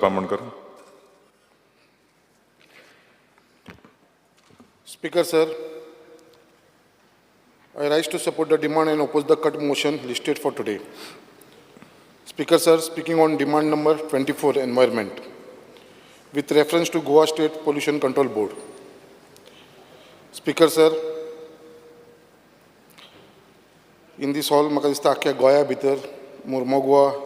Amonkar. Speaker, sir, I rise to support the demand and oppose the cut motion listed for today. Speaker, sir, speaking on demand number 24, environment, with reference to Goa State Pollution Control Board. Speaker, sir, in this hall, म्हाका दिसता आख्ख्या गोंया भितर Mormugao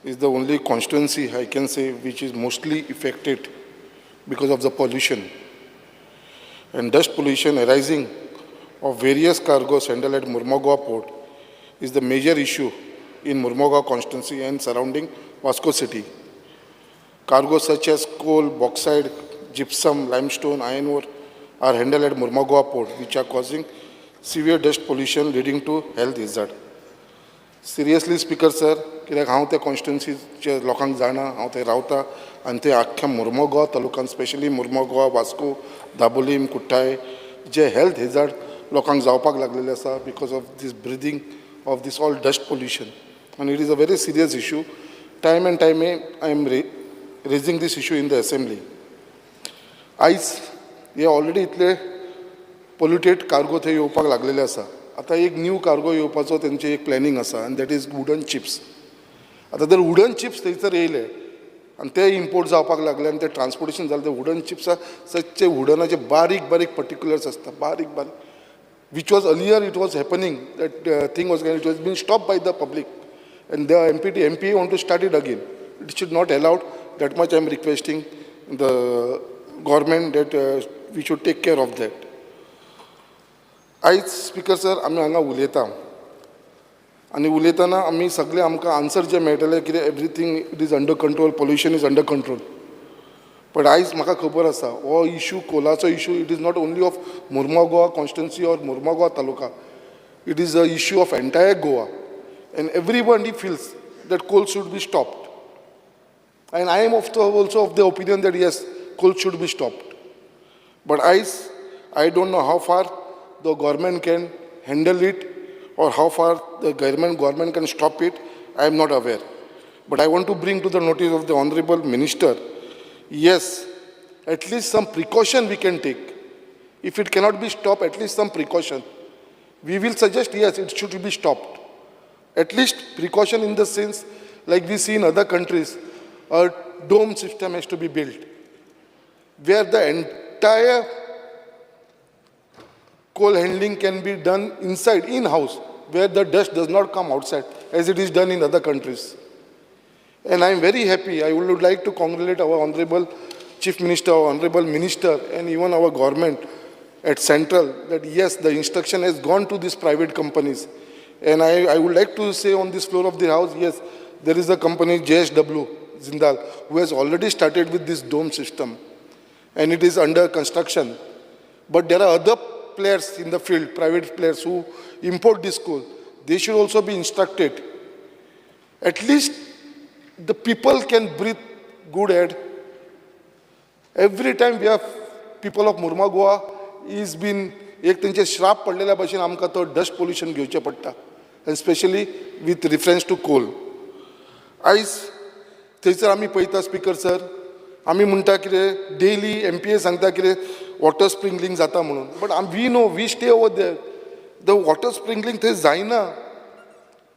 is the only constituency I can say which is mostly affected because of the pollution and dust pollution arising of various cargoes handled at Mormugao port is the major issue in Mormugao constituency and surrounding Vasco city. Cargoes such as coal, bauxite, gypsum, limestone, iron ore are handled at Mormugao port, which are causing severe dust pollution leading to health hazard. Seriously Speaker sir, कित्याक हांव त्या कॉन्स्टिट्युन्सीच्या लोकांक जाणा, हांव थंय रावता आनी ते आख्ख्या मुर्मोगोवा तालुक्यान, स्पेशली मुर्मोगोवा, वास्को, दाबोलीम, कुठ्ठाळे जे हेल्थ हेजार्ड लोकांक जावपाक लागलेले आसा because of this breathing of this all dust pollution, आनी it is a very serious issue. Time and time I am raising this issue in the assembly. आयज हे ऑलरेडी इतले पोल्युटेड कार्गो थंय येवपाक लागलेले आसा. आतां एक न्यू कार्गो येवपाचो तेंचे एक प्लॅनिंग आसा आनी that is wooden chips. आतां जर वुडन चिप्स थंयसर येयले आनी ते इम्पोर्ट जावपाक लागले आनी ते ट्रान्सपोर्टेशन जालें, ते वुडन चिप्सां सदचे वुडनाचे बारीक बारीक पर्टिक्युलर्स आसता, बारीक बारीक, which was earlier it was happening, that thing was, it was been stopped by the public, and the MPT MPA want to start it again. It should not allowed. That much I am requesting the government that we should take care of that. आयज speaker sir, आमी हांगा उलयता आनी उलयतना आमी सगळे आमकां answer जे मेळटले कितें, everything it is under control, pollution is under control. पण आयज म्हाका खबर आसा, हो issue, कोलाचो issue, it is not only of Mormugao constituency or Mormugao taluka. It is a issue of entire Goa, and everyone feels that coal should be stopped, and I am of the also of the opinion that yes, coal should be stopped. But I don't know how far the government can handle it or how far the government can stop it. I am not aware. But I want to bring to the notice of the Honorable Minister, yes, at least some precaution we can take. If it cannot be stopped, at least some precaution. We will suggest, yes, it should be stopped. At least precaution in the sense, like we see in other countries, a dome system has to be built where the entire coal handling can be done inside, in-house, where the dust does not come outside, as it is done in other countries. And I am very happy. I would like to congratulate our Honorable Chief Minister, our Honorable Minister, and even our government at Central that yes, the instruction has gone to these private companies. And I would like to say on this floor of the house, yes, there is a company, JSW Jindal, who has already started with this dome system and it is under construction. But there are other players in the field, private players who import this coal. They should also be instructed. At least the people can breathe good air. Every time we have people of Mormugao is been एक तेंचे श्राप पडलेल्या भशेन आमकां तो dust pollution घेवचें पडटा, and specially with reference to coal. आयज थंयसर आमी पळयता, स्पीकर सर, आमी म्हणटा कितें, डेली एमपीए सांगता कितें, वॉटर स्प्रिंकलिंग जाता म्हणून, but we know, we stay over there, the water sprinkling थंय जायना.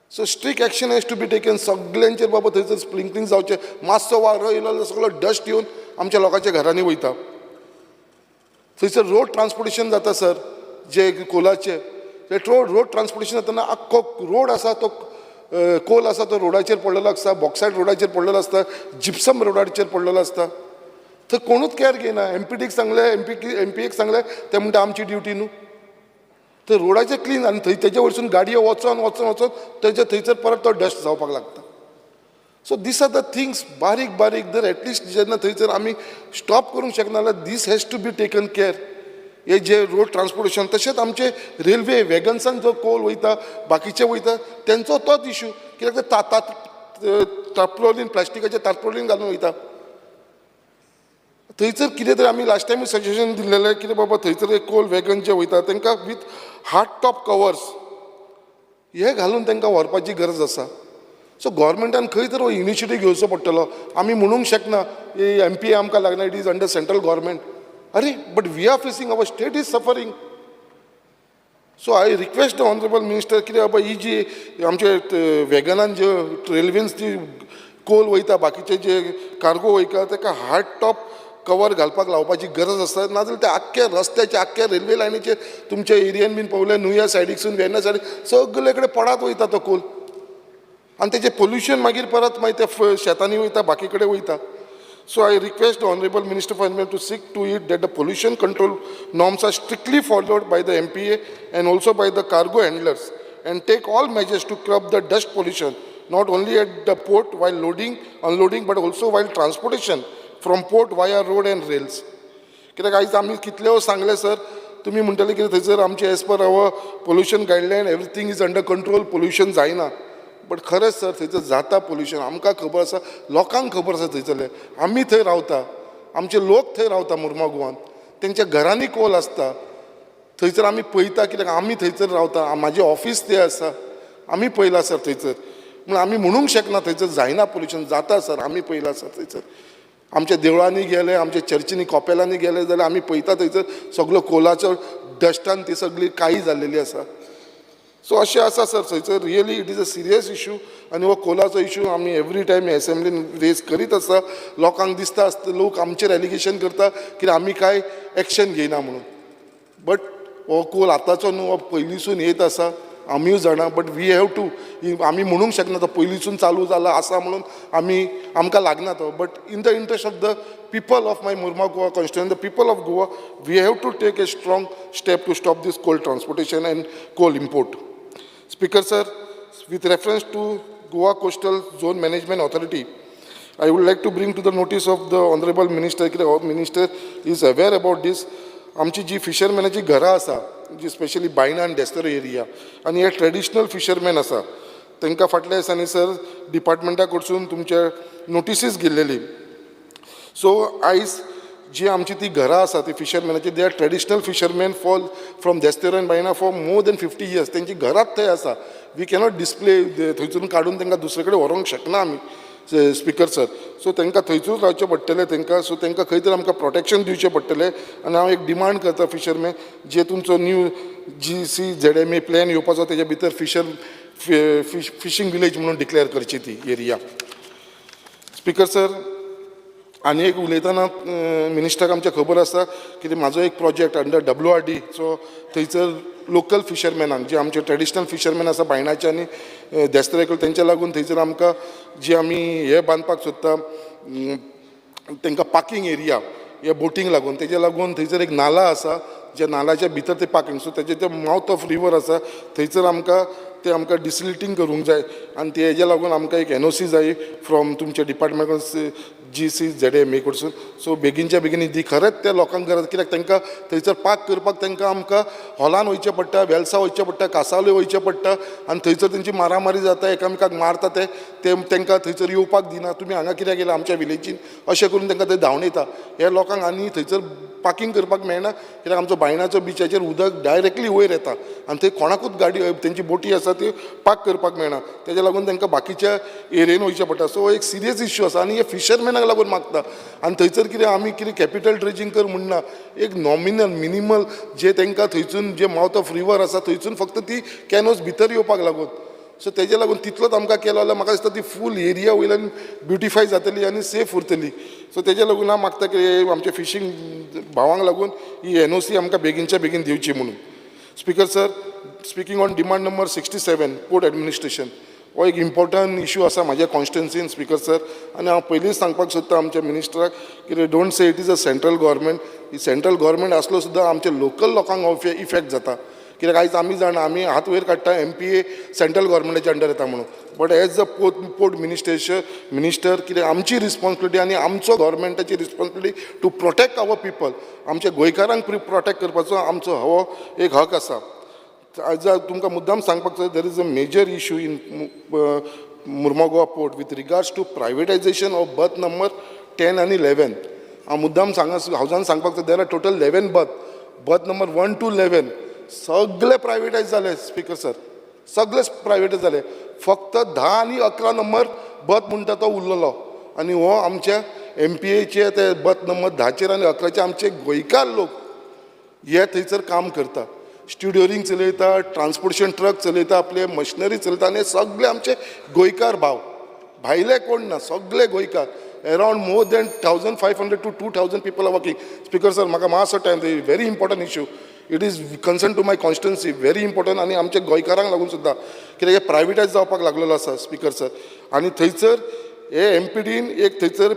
So strict action has to be taken सगल्यांचेर. बाबा, थंयसर स्प्रिंकलिंग जावचें. मातसो वारो येयलो जाल्यार सगळो डस्ट येवन आमच्या लोकांच्या घरांनी वयता. थंयसर रोड ट्रान्सपोर्टेशन जाता सर, जे कोलाचे ते रोड ट्रान्सपोर्टेशन जातना आख्खो रोड आसा तो, कोल आसा तो रोडाचेर पडलेलो आसता, बॉक्सायट रोडाचेर पडलेलो आसता, जिप्सम रोडाचेर पडलेलो आसता. थंय कोणूच कॅर घेयना. एमपीटीक सांगलें, एमपीएक सांगलें, ते म्हणटा आमची ड्युटी न्हू. थंय रोडाचेर क्लीन आनी थंय तेजे वयरसून गाडयो वचोन वचोन वचोन तेजे थंयसर परत तो डस्ट जावपाक लागता. So these are the things, बारीक बारीक जर एटलिस्ट जेन्ना थंयसर आमी स्टॉप करूंक शकना जाल्यार this has to be taken care. हे जे रोड ट्रान्सपोर्टेशन, तशेंच आमचे रेल्वे वेगन्सान जो कोल वयता, बाकीचे वयता, तेंचो तोच इशू. कित्याक ते तारपोलीन, प्लास्टिकाचे तारपोलीन घालून वयता. थंयसर कितें तरी आमी लास्ट टायम सजेशन दिल्लेलें कितें, बाबा, थंयसर एक कोल वेगन जे वयता तांकां विथ हार्ड टॉप कवर्स हे घालून तांकां व्हरपाची गरज आसा. सो गव्हर्मेंटान खंय तर हो इनिशिएटीव घेवचो पडटलो. आमी म्हणूंक शकना एमपीए आमकां लागना, it is under central government. अरे, but we are facing, our state is suffering. So I request the honourable minister, कितें बाबा ही जी आमचे वेगनान जे रेल्वेन जी कोल वयता, बाकीचे जे कार्गो वयता, ताका हार्ड टॉप कवर घालपाक लावपाची गरज आसा. नाजाल्यार ते आख्खे रस्त्याचे, आख्खे रेल्वे लायनीचेर, तुमच्या एरियन बीन पळयल्यार नुया सायडीकसून वेर्ना सायडीक सगळे कडेन पडात वयता तो कोल आनी तेजें पोल्युशन मागीर परत मागीर ते शेतांनी वयता, बाकी कडेन वयता. So I request the Honorable Minister for Environment to see to it that the pollution control norms are strictly followed by the MPA and also by the cargo handlers, and take all measures to curb the dust pollution, not only at the port while loading, unloading, but also while transportation from port via road and rails. कित्याक आयज आमी कितलेও सांगलें sir, तुमी म्हणटले कितें थंयसर आमचें as per our pollution guideline everything is under control, pollution जायना. बट खरेंच सर, थंयसर जाता पोल्युशन. आमकां खबर आसा, लोकांक खबर आसा. थंयसरले आमी थंय रावता, आमचे लोक थंय रावता मुर्मागोवान, तेंच्या घरांनी कोल आसता. थंयसर आमी पळयता, कित्याक आमी थंयसर रावता, म्हाजें ऑफीस थंय आसा, आमी पळयलां सर थंयसर. म्हूण आमी म्हणूंक शकना थंयसर जायना पोल्युशन. जाता सर, आमी पळयलां सर थंयसर. आमच्या देवळांनी गेले, आमच्या चर्चींनी, कॉपेलांनी गेले जाल्यार आमी पळयता थंयसर सगलो कोलाचो डस्टान ती सगळी काळी जाल्लेली आसा. सो अशें आसा सर थंयसर. Really, it is a serious issue आनी हो कोलाचो इशू आमी एवरी टायम एसेंब्लीन रेज करीत आसा. लोकांक दिसता आसता, लोक आमचेर एलिगेशन करता की आमी कांय एक्शन घेयना म्हणून. बट हो कोल आतांचो न्हू, हो पयलींसून येत आसा, आमीय जाणा. बट we have to, आमी म्हणूंक शकना तो पयलींसून चालू जाला आसा म्हणून आमी आमकां लागना तो. But in the interest of the people of my Mormugao constituency, the people of Goa, we have to take a strong step to stop this coal transportation and coal import. Speaker sir, with reference to Goa Coastal Zone Management Authority, I would like to bring to the notice of the Honorable Minister, कित्याक Minister is aware about this. आमची जी फिशरमॅनाची घरां आसा, जी specially Baina आनी Desterro area आनी हे traditional fisherman आसा, तांकां फाटल्या दिसांनी सर डिपार्टमेंटा कडसून तुमचे नोटिसीस गेल्लेली. सो आयज जी आमची ती घरां आसा ती फिशरमॅनाची, they are traditional fisherman fall from Desterro and Baina for more than 50 years. तेंची घरांत थंय आसा. We cannot display, थंयसून काडून तांकां दुसरे कडेन व्हरूंक शकना आमी स्पिकर सर. सो तांकां थंयसूच रावचें पडटलें तांकां. सो तांकां खंय तरी आमकां प्रोटेक्शन दिवचें पडटलें. आनी हांव एक डिमांड करता, फिशरमॅन जे तुमचो न्यू जीसीझेडएमए प्लॅन येवपाचो, तेजे भितर फिशींग विलेज म्हणून डिक्लेअर करची ती एरिया. स्पिकर सर, आनी एक उलयतना मिनिस्टराक आमच्या खबर आसा कितें म्हाजो एक प्रोजेक्ट अंडर डब्ल्यूआरडी. सो थंयसर लोकल फिशरमॅनांक, जे आमचे ट्रेडिशनल फिशरमॅन आसा बायणाचे आनी देस्तेराक, तेंच्या लागून थंयसर आमकां जी आमी हे बांदपाक सोदता तांकां पार्कींग एरिया हे बोटींक लागून, तेजे लागून थंयसर एक नाला आसा, ज्या नालाच्या भितर ते पार्कींग. सो तेजे ते मावथ ऑफ रिवर आसा, थंयसर आमकां ते आमकां डिसिलिटींग करूंक जाय आनी तेजे लागून आमकां एक एनओसी जाय फ्रॉम तुमच्या डिपार्टमेंट जीसीझेडएमए कडसून. सो बेगीनच्या बेगीन दी, खरेंच त्या लोकांक गरज, कित्याक तांकां थंयसर पार्क करपाक तांकां आमकां हॉलान वयचें पडटा, वेलसा वयचें पडटा, कासावले वयचें पडटा आनी थंयसर तेंची मारामारी जाता, एकामेकाक मारता ते. ते तांकां थंयसर येवपाक दिना, तुमी हांगा कित्याक येयला आमच्या विलेजीन अशें करून तांकां थंय धांवडायता हे लोकांक. आनी थंयसर पार्कींग करपाक मेळना, कित्याक आमचो बायणाचो बिचाचेर उदक डायरेक्टली वयर येता आनी थंय कोणाकूच गाडी, तेंची बोटी आसा ती पार्क करपाक मेळना. तेज्या लागून तांकां बाकीच्या एरियेन वयचें पडटा. सो एक सिरियस इश्यू आसा आनी हे फिशरमॅनाक लागून मागता. आनी थंयसर कितें आमी कितें कॅपिटल ड्रेजींग कर म्हणना, एक नॉमिनल मिनिमल जे तांकां थंयसून जे मावथ ऑफ रिवर आसा थंयसून फक्त ती कॅनोज भितर येवपाक लागून, सो तेजे लागून तितलोच आमकां केलो जाल्यार म्हाका दिसता ती फूल एरिया वयल्यान ब्युटिफाय जातली आनी सेफ उरतली. सो तेजे लागून हांव मागता की आमच्या फिशींग भावांक लागून ही एनओसी आमकां बेगीनच्या बेगीन दिवची म्हणून. Speaker sir, speaking on demand number 67, port administration, हो एक इम्पॉर्टंट इशू आसा म्हाज्या कॉन्स्टिट्युएन्सीन स्पीकर सर. आनी हांव पयलींच सांगपाक सोदता आमच्या मिनिस्टराक की don't say it is a central government. He central government आसलो सुद्दां आमच्या लोकल लोकांक हो इफेक्ट जाता, कित्याक आयज आमी जाणा, आमी हात वयर काडटा एमपीए सेंट्रल गव्हर्मेंटाच्या अंडर येता म्हणून. But as a port minister, कित्याक आमची रिस्पॉन्सिबिलिटी आनी आमचो गव्हर्मेंटाची responsibility to protect our people, आमच्या गोंयकारांक प्रोटेक्ट करपाचो आमचो हो एक हक आसा. आयज तुमकां मुद्दाम सांगपाक जाय, there is a major issue in Mormugao Port with regards to privatization of berth number 10 आनी 11. हांव मुद्दाम सांगा, हावजान सांगपाक जाय, there are total 11 berth. Berth number 1 to 11 सगळे प्रायवेटायज जाले स्पीकर सर, सगळे प्रायवेटायज जाले. फक्त 10 आनी 11 नंबर बर्थ म्हणटा तो उरलेलो. आनी हो आमच्या एमपीएचे ते बर्थ नंबर 10चेर आनी 11चेर आमचे गोंयकार लोक हे थंयसर काम करता, स्टिवडोरींग चलयता, ट्रान्सपोर्टेशन ट्रक चलयता, आपले मशिनरी चलयता. आनी हे सगळे आमचे गोंयकार भाव, भायले कोण ना, सगळे गोंयकार. Around more than 1500 to 2000 people are working. Speaker sir, म्हाका मातसो time. Very important issue, it is concern to my constituency, very important. आनी आमच्या गोंयकारांक लागून सुद्दां, कित्याक हे प्रायवेटायज जावपाक लागलेलो आसा, स्पीकर सर. आनी थंयसर हे एमपीडीन एक थंयसर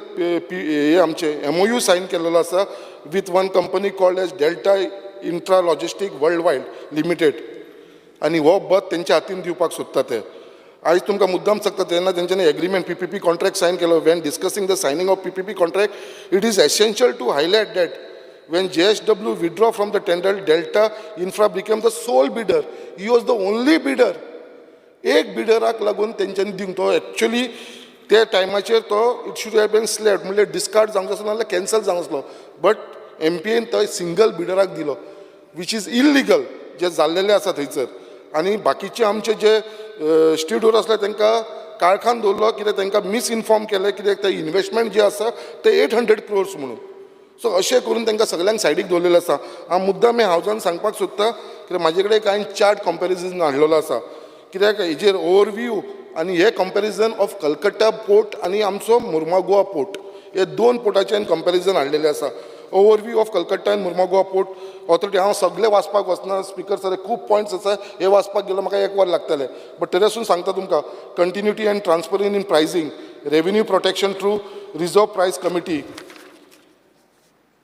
हे आमचे एमओयू सायन केल्लो आसा with one company called as Delta Intra Logistic World Wide Limited. आनी हो बर्थ तेंच्या हातीन दिवपाक सोदता ते. आयज तुमकां मुद्दाम सांगता, तेन्ना तेंच्यांनी agreement, PPP contract sign केलो. When discussing the signing of PPP contract, it is essential to highlight that when JSW withdraw from the tender, Delta Infra became the sole bidder. He was the only bidder. एक बिडराक लागून तेंच्यांनी दिवंक तो actually त्या टायमाचेर तो it should have been slapped, म्हणल्यार discard जावंक आसलो नाल्यार कॅन्सल जावंक आसलो, बट एमपीएन तो सिंगल बिडराक दिलो, which is illegal जे जाल्लेलें आसा थंयसर. आनी बाकीचे आमचे जे स्टिवडोर आसले, तांकां काळखान दवरलो, कित्याक तांकां मिसइन्फॉर्म केलें, कित्याक ते इन्वेस्टमेंट जे आसा ते 800 क्रोर्स म्हणून. सो अशें करून तांकां सगल्यांक सायडीक दवरलेलें आसा. हांव मुद्दाम हें हावजान सांगपाक सोदता, कित्याक म्हाजे कडेन कांय चार्ट कंपेरिजन हाडलेलो आसा, कित्याक हेजेर ओवरव्यू आनी हे कंपेरिजन ऑफ कलकत्ता पोर्ट आनी आमचो मुर्मागोवा पोर्ट, हे दोन पोर्टाचें कंपेरिजन हाडलेलें आसा. Overview of Calcutta and Mormugao Port Authority. हांव सगळें वाचपाक वचना, स्पिकर सर, खूब पॉयंट्स आसा. हे वाचपाक गेलो म्हाका एक वर लागतलें, बट तरी आसून सांगता तुमकां. Continuity and transparency in pricing, revenue protection through reserve price committee,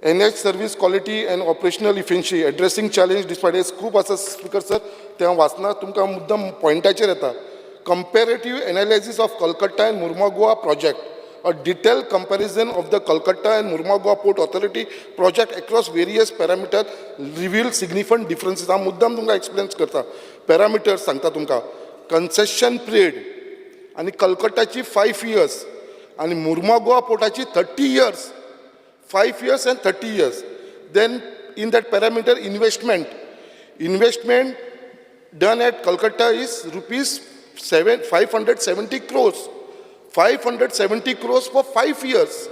enhance service quality and operational efficiency, addressing challenge despite, खूब आसा स्पीकर सर, तें हांव वाचना. तुमकां मुद्दम पॉयंटाचेर येता. Comparative analysis of Calcutta and Mormugao project. A detailed comparison of the Calcutta and Mormugao Port Authority project across various parameters reveal significant differences. हांव मुद्दाम तुमकां एक्सप्लेन करता, पॅरामिटर्स सांगता तुमकां. कन्सेशन पिरियड आनी कलकत्ताची 5 इयर्स आनी मुर्मागोवा पोर्टाची 30 years, 5 years and 30 years. Then in that parameter, investment. Investment done at Calcutta is rupees 7, 570 crores. 570 crores for 5 years.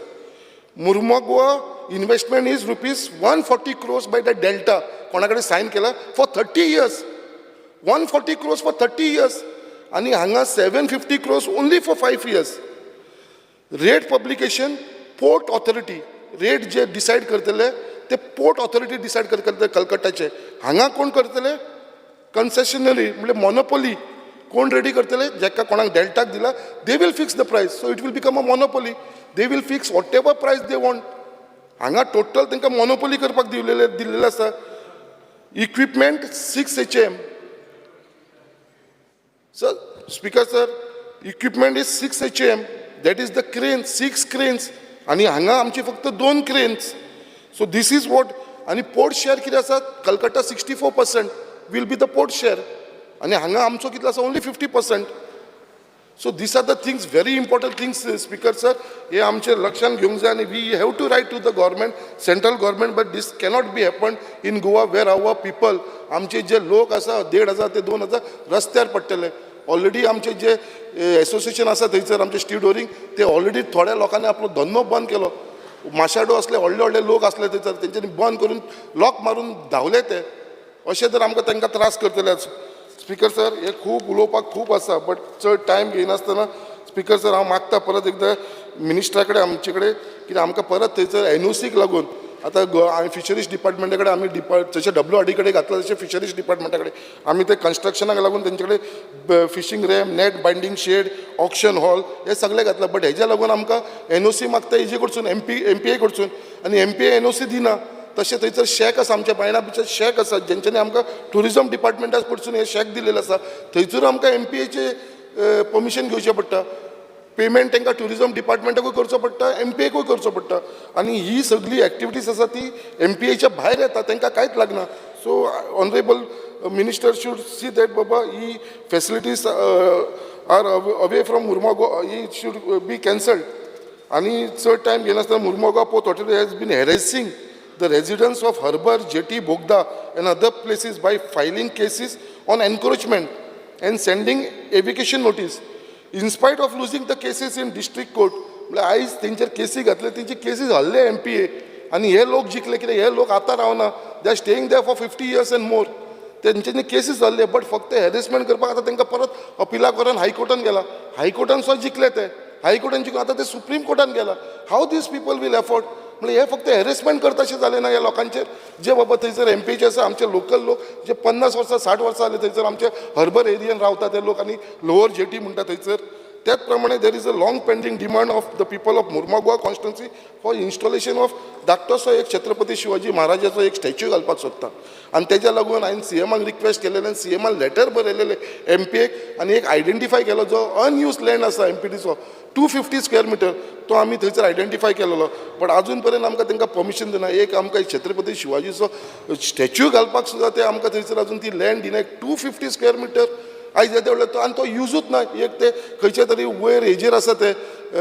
Mormugao investment is rupees 140 crores by the Delta. कोणा कडेन sign केला for 30 years. 140 crores for 30 years. आणि हांगा 750 crores only for 5 years. Rate publication, port authority rate J decide करतले ते port authority decide करतले कलकत्ताचे. हांगा कोण करतले? कन्सेशनरी म्हणजे मोनोपोली कोण रेडी करतले? जेका कोणाक डेल्टाक दिला, they will fix the price. So it will become a monopoly. They will fix whatever price they want. हांगा टोटल तांकां मोनोपोली करपाक दिल्लेलें आसा. Equipment 6 HM. Sir, speaker sir, equipment is 6 HM. That is the crane, six cranes. आनी हांगा आमची फक्त दोन cranes. So this is what. आनी पोर्ट शेअर कितें आसा? Calcutta 64% will be the port share. आनी हांगा आमचो कितलो आसा? Only 50%. So these are the things, very important things, speaker sir. हे आमचे लक्षात घेवंक जाय आनी we have to write to the government, central government, but this cannot be happen in Goa, where our people, आमचे जे लोक आसा, 1500 ते 2000 रस्त्यार पडटले. ऑलरेडी आमचे जे एसोसिएशन आसा थंयसर आमचे स्टिवडोरींग, ते ऑलरेडी थोड्या लोकांनी आपलो धंदो बंद केलो. माशाडो असले व्हडले व्हडले लोक आसले थंयसर, तेंच्यांनी बंद करून लॉक मारून धांवले ते. अशें तर आमकां तांकां त्रास करतले. स्पीकर सर, हे खूब उलोवपाक खूब आसा, बट चड टायम घेयनासतना, स्पीकर सर, हांव मागता परत एकदां मिनिस्टरा कडेन, आमचे कडेन, कित्याक आमकां परत थंयसर एनओसीक लागून आतां हांवें फिशरीज डिपार्टमेंटा कडेन आमी डिपार्ट जशें डब्ल्यू आर डी कडेन घातला, तशें फिशरीज डिपार्टमेंटा कडेन आमी ते कन्स्ट्रक्शनाक लागून तेंचे कडेन fishing ramp, net binding shed, auction hall हे सगळें घातलां. बट हेज्या लागून आमकां एनओसी मागता हेजे कडसून, एमपीए कडसून, आनी एमपीए एनओसी दिना. तशें थंयसर शॅक आसा, आमच्या बायणा बिचार शॅक आसा, जेंच्यांनी आमकां ट्युरिजम डिपार्टमेंटा कडसून हे शॅक दिलेलें आसा. थंयसर आमकां एमपीएचे परमिशन घेवचें पडटा. पेमेंट तांकां ट्युरिजम डिपार्टमेंटाकूय करचो पडटा, एमपीएकूय करचो पडटा. आनी ही सगळी एक्टिविटीज आसा ती एमपीएच्या भायर येता, तांकां कांयच लागना. So honourable minister should see that बाबा ही facilities are away from Mormugao, he should be cancelled. आनी चड टायम घेनासतना, Mormugao Port Authority has been harassing the residents of harbour jetty, Bogda and other places by filing cases on encroachment. and sending eviction notice in spite of losing the cases in district court. म्हळ्यार आयज तेंचेर केसी घातले, तेंची cases हरले MPa आनी हे लोक जिखले. कित्याक हे लोक आतां रावना, they are staying there for 50 years and more. तेंच्यांनी केसीस जाल्ले, बट फक्त हॅरेसमेंट करपाक आतां तांकां परत अपिला करून हायकोर्टान गेला. हायकोर्टान सुद्दां जिखले ते. हायकोर्टान जिखून आतां ते सुप्रीम कोर्टान गेला. How these people will afford? म्हणजे हे फक्त हॅरेसमेंट करता अशें जालें ना ह्या लोकांचेर, जे बाबा थंयसर एमपीचे आसा, आमचे लोकल लोक जे 50 वर्सां, 60 वर्सां जाले थंयसर आमचे हर्बर एरियन रावता ते लोक आनी लोअर जेटी म्हणटा थंयसर. त्याच प्रमाणे there is a long pending demand of the people of Mormugao constituency for installation of धाकटोसो एक छत्रपती शिवाजी महाराजाचो एक स्टॅच्यू घालपाक सोदता. आनी तेज्या लागून हांवें सीएमाक रिक्वेस्ट केलेलें आनी सीएमान लेटर बरयलेलें एमपीएक आनी एक आयडेंटिफाय केलो जो अनयूज लँड आसा एमपीटीचो, 250 स्क्वेअर मिटर, तो आमी थंयसर आयडेंटिफाय केलेलो, बट अजून पर्यंत आमकां तांकां परमिशन दिना. एक आमकां छत्रपती शिवाजीचो स्टॅच्यू घालपाक सुद्दां ते आमकां थंयसर अजून ती लँड दिना. 250 स्क्वेअर मिटर आयज येदे व्हडले तो आनी तो युजूच ना. एक ते खंयचे तरी वयर हेजेर आसा, ते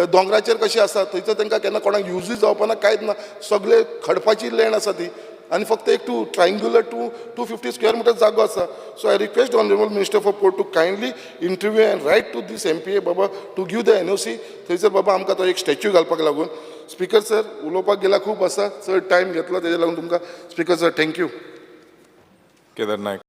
दोंगराचेर कशें आसा थंयसर. तांकां केन्ना कोणाक युजूय जावपा ना, कांयच ना. सगळे खडपाची लँड आसा ती आनी फक्त एक two triangular 250 square meter जागो आसा. So I request honourable Minister for Port to kindly intervene and write to this MPA Baba to give the NOC थंयसर बाबा आमकां तो एक स्टॅच्यू घालपाक लागून. स्पीकर सर, उलोवपाक गेल्यार खूब आसा. चड टायम घेतलो तेज्या लागून तुमकां, speaker sir, thank you. Kedar Naik.